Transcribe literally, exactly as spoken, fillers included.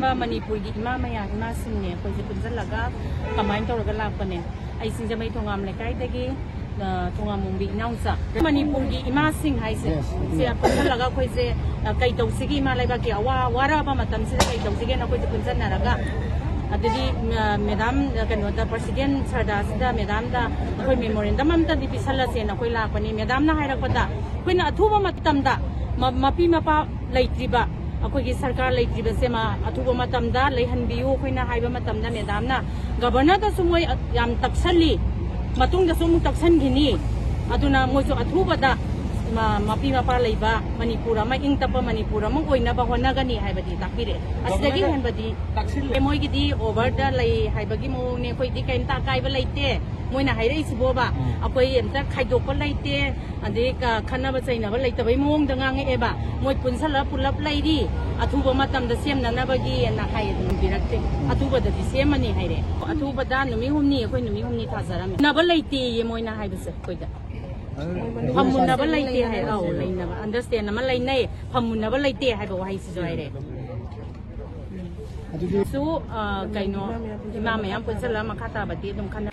ꯃꯅꯤꯄꯨꯔꯒꯤ ꯏꯃꯥ ꯃꯌꯥꯝ, ꯏꯃꯥꯁꯤꯡꯅꯦ, ꯑꯩꯈꯣꯏꯁꯦ ꯄꯨꯟꯁꯤꯜꯂꯒ ꯀꯃꯥꯏꯅ ꯇꯧꯔꯒ ꯂꯥꯛꯄꯅꯦ? ꯑꯩ ꯁꯤꯡꯖꯃꯩ ꯊꯣꯉꯥꯝ ꯂꯩꯀꯥꯏꯗꯒꯤ, ꯑ, ꯊꯣꯉꯥꯝ ꯃꯣꯡꯕꯤ ꯏꯅꯥꯎꯆꯥ꯫ ꯃꯅꯤꯄꯨꯔꯒꯤ ꯏꯃꯥꯁꯤꯡ ꯍꯥꯏꯁꯦ, ꯁꯦ ꯄꯨꯟꯁꯤꯜꯂꯒ ꯑꯩꯈꯣꯏꯁꯦ, ꯑ, ꯀꯩ ꯇꯧꯁꯤꯒꯦ, ꯏꯃꯥ ꯂꯩꯕꯥꯛꯀꯤ ꯑꯋꯥ ꯋꯥꯔꯕ ꯃꯇꯝꯁꯤꯗ ꯀꯩ ꯇꯧꯁꯤꯒꯦꯅ ꯑꯩꯈꯣꯏꯁꯦ ꯄꯨꯟꯁꯤꯟꯅꯔꯒ, ꯑꯗꯨꯗꯤ, ꯑ, ꯃꯦꯗꯥꯝ, ꯑ, ꯀꯩꯅꯣꯗ, ꯄ꯭ꯔꯁꯤꯗꯦꯟ ꯁꯔꯗꯥꯁꯤꯗ, ꯃꯦꯗꯥꯝꯗ ꯑꯩꯈꯣꯏ ꯃꯦꯃꯣꯔꯦꯟꯗꯝ ꯑꯝꯇꯗꯤ ꯄꯤꯁꯜꯂꯁꯦꯅ ꯑꯩꯈꯣꯏ ꯂꯥꯛꯄꯅꯤ꯫ ꯃꯦꯗꯥꯝꯅ ꯍꯥꯏꯔꯛꯄꯗ ꯑꯩꯈꯣꯏꯅ ꯑꯊꯨꯕ ꯃꯇꯝꯗ ꯃ-, ꯃꯄꯤ ꯃꯄꯥ ꯂꯩꯇ꯭ꯔꯤꯕ, ꯑꯩꯈꯣꯏꯒꯤ ꯁꯔꯀꯥꯔ ꯂꯩꯇ꯭ꯔꯤꯕꯁꯦ, ꯃꯥ ꯑꯊꯨꯕ ꯃꯇꯝꯗ ꯂꯩꯍꯟꯕꯤꯌꯨ꯫ ꯑꯩꯈꯣꯏꯅ ꯍꯥꯏꯕ ꯃꯇꯝꯗ ꯃꯦꯗꯥꯝꯅ, ꯒꯕꯔꯅꯔꯗꯁꯨ ꯃꯣꯏ ꯌꯥꯝ ꯇꯛꯁꯜꯂꯤ, ꯃꯇꯨꯡꯗꯁꯨ ꯑꯃꯨꯛ ꯇꯛꯁꯟꯈꯤꯅꯤ, ꯑꯗꯨꯅ ꯃꯣꯏꯁꯨ ꯑꯊꯨꯕꯗ ꯃ-, ꯃꯄꯤ ꯃꯄꯥ ꯂꯩꯕ ꯃꯅꯤꯄꯨꯔ ꯑꯃ, ꯏꯪ ꯇꯞꯄ ꯃꯅꯤꯄꯨꯔ ꯑꯃ ꯑꯣꯏꯅꯕ ꯍꯣꯠꯅꯒꯅꯤ ꯍꯥꯏꯕꯗꯤ ꯇꯥꯛꯄꯤꯔꯦ꯫ ꯑꯁꯤꯗꯒꯤ ꯒꯕꯔꯅꯔꯗ ꯍꯦꯟꯕꯗꯤ ꯇꯛꯁꯤꯜꯂꯦ꯫ ꯃꯣꯏꯒꯤꯗꯤ ꯑꯣꯚꯔꯗ ꯂꯩ ꯍꯥꯏꯕꯒꯤ ꯃꯑꯣꯡꯅꯦ, ꯑꯩꯈꯣꯏꯗꯤ ꯀꯔꯤꯝꯇ ꯑꯀꯥꯏꯕ ꯂꯩꯇꯦ꯫ ꯃꯣꯏꯅ ꯍꯥꯏꯔꯛꯏꯁꯤꯕꯣꯕ, ꯎꯝ꯫ ꯑꯩꯈꯣꯏ ꯑꯝꯇ ꯈꯥꯏꯗꯣꯛꯄ ꯂꯩꯇꯦ, ꯑꯗꯩ ꯀ-, ꯈꯠꯅꯕ ꯆꯩꯅꯕ ꯂꯩꯇꯕꯩ ꯃꯑꯣꯡꯗ ꯉꯥꯡꯉꯛꯑꯦꯕ꯫ ꯃꯣꯏ ꯄꯨꯟꯁꯜꯂ ꯄꯨꯂꯞ ꯂꯩꯔꯤ, ꯑꯊꯨꯕ ꯃꯇꯝꯗ ꯁꯦꯝꯅꯅꯕꯒꯤꯅ ꯍꯥꯏ, ꯑꯗꯨꯝ ꯄꯤꯔꯛꯇꯦ꯫ ꯑꯊꯨꯕꯗꯗꯤ ꯁꯦꯝꯃꯅꯤ ꯍꯥꯏꯔꯦ꯫ ꯑꯊꯨꯕꯗ ꯅꯨꯃꯤꯠ ꯍꯨꯝꯅꯤ, ꯑꯩꯈꯣꯏ ꯅꯨꯃꯤꯠ ꯍꯨꯝꯅꯤ ꯊꯥꯖꯔꯝꯃꯦ꯫ ꯅꯕ ꯂꯩꯇꯦꯌꯦ ꯃꯣꯏꯅ ꯍꯥꯏꯕꯁꯦ ꯑꯩꯈꯣꯏꯗ꯫ ꯐꯝꯃꯨꯟꯅꯕ ꯂꯩꯇꯦ ꯍꯥꯏ, ꯑꯧ, ꯂꯩꯅꯕ ꯑꯟꯗꯔꯁꯇꯦꯟ ꯑꯃ ꯂꯩꯅꯩ, ꯐꯝꯃꯨꯟꯅꯕ ꯂꯩꯇꯦ ꯍꯥꯏꯕ ꯋꯥꯍꯩꯁꯤꯁꯨ ꯍꯥꯏꯔꯦ꯫ ꯑꯗꯨꯗꯤ ꯁꯨ, ꯑ, ꯀꯩꯅꯣ, ꯏꯃꯥ ꯃꯌꯥꯝ ꯄꯨꯟꯁꯤꯜꯂꯒ ꯃꯈꯥ ꯇꯥꯕꯗꯤ ꯑꯗꯨꯝ ꯈꯟꯅ